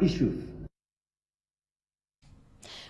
issues.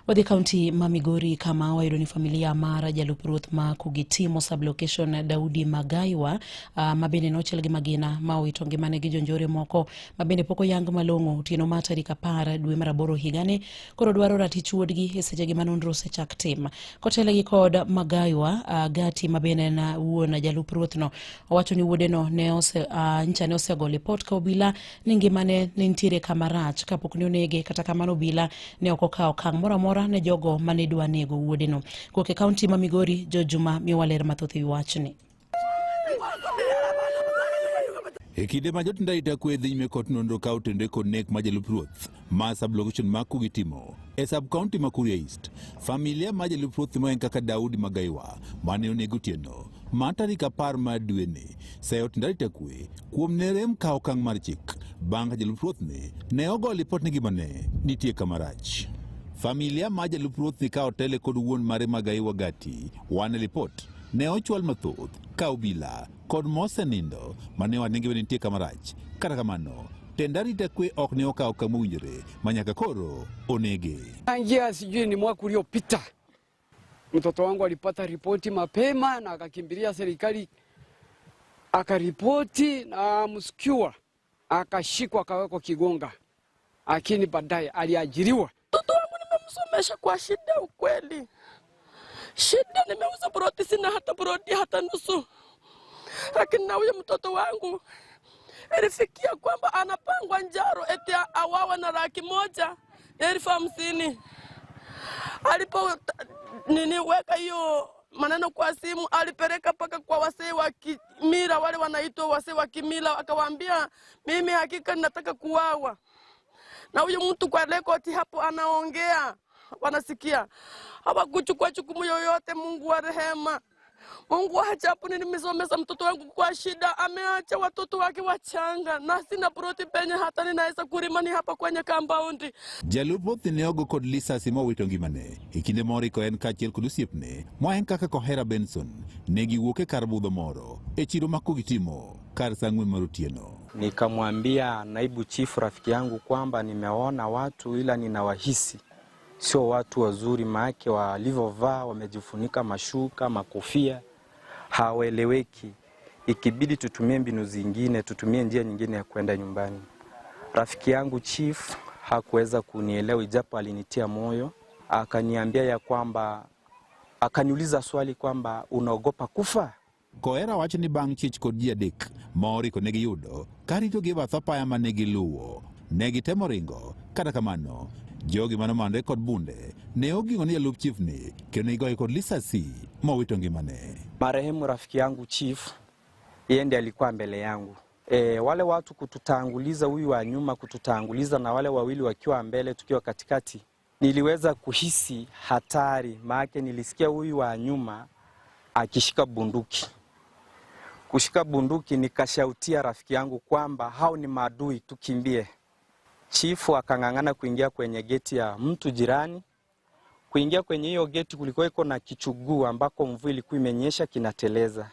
Wadhi kaunti ma Migori kama wayudo ni familia mar jalup ruoth ma Kugitimo sub-location Daudi Magaiwa ma bende nochiel gi magina ma owito ngimane gi jonjore moko ma bende pok oyang malong'o otieno mar tarik 10 dwe mar 8 higani koro dwaro ratich wuodgi e sechegi ma nonro osechak tim. Kotelegi kod Magaiwa Gati ma bende en wuon jalup ruothno owacho ni wuodeno ne ose, ncha ne osego lipot ka obila ni ngimane ne nitiere kama rach kapok ne onege. Kata kamano obila ne ok okawo okang' moro amora ne jogo mane dwa nego wuodeno. Kowuok e kaunti ma Migori, George Juma miyowa ler mathoth e wi wachni. E kinde ma jotend arita kwe dhi nyime kod nonro ka otenore kod nek ma jalup ruoth ma sub-location ma Kugitimo e sub-county ma Kuria East, familia ma jalup ruoth ma en kaka Daudi Magaiwa mane oneg otieno ma tarik 10 mar dweni seyo jotend arita kwe kuom ne rem kawo okang' mar chik bang' ka jalup ruoth ni ne ogo lipot ni ngimane nitie kama rach. Familia ma jalup ruoth ni ka otele kod wuon mare Magaiwa Gati wane lipot ne ochwal mathoth ka obila kod mosenindo mane owacho ni ngimane nitie kama rach. Kata kamano, tend arita kwe ok ne okawo okang' mowinjore ma nyaka koro onege. Tangia sijui ni mwaka uliopita mtoto wangu alipata ripoti mapema na akakimbilia serikali akaripoti na mshukiwa akashikwa akawekwa Kigonga, lakini baadaye aliajiriwa. Mtoto wangu nimemsomesha kwa shida, ukweli shida, nimeuza ploti, sina hata ploti hata nusu, lakini na huyo mtoto wangu ilifikia kwamba anapangwa njaro eti awawe na 150,000. Alipo nini weka hiyo maneno kwa simu, alipeleka mpaka kwa wasee wa kimila, wale wanaitwa wasee wa kimila, akawaambia mimi hakika ninataka kuuawa. Na huyu mtu kwa rekodi hapo anaongea, wanasikia. Hawakuchukua jukumu yoyote. Mungu wa rehema, Mungu wa ajabu, nimesomesha mtoto wangu kwa shida, ameacha watoto wake wachanga na sina ploti penye hata ninaweza kulima ni hapa kwenye compound. Jalup ruoth ne ogo kod lisasi mowito ngimane e kinde moro iko en kaachiel kod osiepne ma en kaka Kohera Benson ne giwuok e kar budho moro e chiro ma Kugitimo kar saa 4 mar otieno. Nikamwambia naibu chifu rafiki yangu kwamba nimeona watu ila ninawahisi sio watu wazuri, maake walivyovaa wamejifunika mashuka, makofia, hawaeleweki. Ikibidi tutumie mbinu zingine, tutumie njia nyingine ya kwenda nyumbani. Rafiki yangu chief hakuweza kunielewa, ijapo alinitia moyo, akaniambia ya kwamba, akaniuliza swali kwamba unaogopa kufa? Kohera wacho ni bang' chich kod ji 3 ma oriko ne giyudo karitogi e bath apaya mane giluwo. Ne gitemo ringo, kata kamano jogi manomanore kod bunde ne oging'o ni jalup chief ni kendo ne gigoye kod lisasi mowito ngimane. Marehemu rafiki yangu chief, yeye ndiye alikuwa mbele yangu. Wale watu kututanguliza, huyu wa nyuma kututanguliza na wale wawili wakiwa mbele tukiwa katikati, niliweza kuhisi hatari, maana nilisikia huyu wa nyuma akishika bunduki. Kushika bunduki nikashautia rafiki yangu kwamba hao ni maadui, tukimbie. Chifu akang'ang'ana kuingia kwenye geti ya mtu jirani. Kuingia kwenye hiyo geti kulikuwa iko na kichuguu ambako mvua ilikuwa imenyesha kinateleza.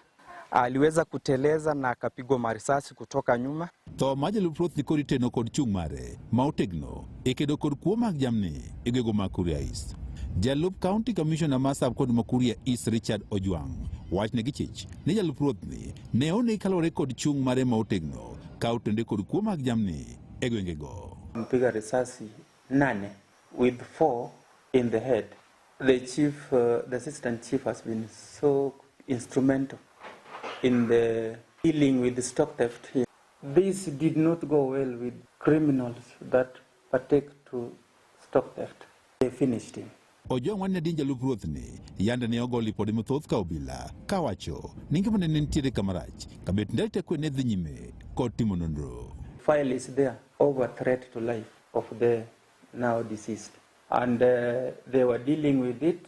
Aliweza kuteleza na akapigwa marisasi kutoka nyuma. Tho mar jalup ruoth nikod teno kod chung' mare ma otegno e kedo kod kuo mag jamni e gwenge mag Kuria East. Jalup County Commissioner ma sub-county ma Kuria East Richard Ojwang' wachne gi chich ni jalup ruoth ni ne onegi kaluwore kod chung' mare ma otegno ka otende kod kuo mag jamni e gwengego. Mpiga risasi 8 with 4 in the head. The assistant chief has been so instrumental in the dealing with the stock theft here. This did not go well with criminals that partake to stock theft. They finished him. Ojwang' wane din jalup ruoth ni yande ne ogo lipode mathoth ka obila kawacho ni ngimane ne nitiere kama rach kabet ndalite kwe ne dhi nyime kod timo nonro. File is there over threat to life of the now deceased, and they were dealing with it.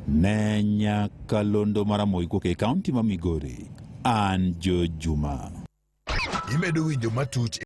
Ne nyakalondo mar Ramogi kowuok e kaunti ma Migori, an Joe Juma. Imedo winjo matut.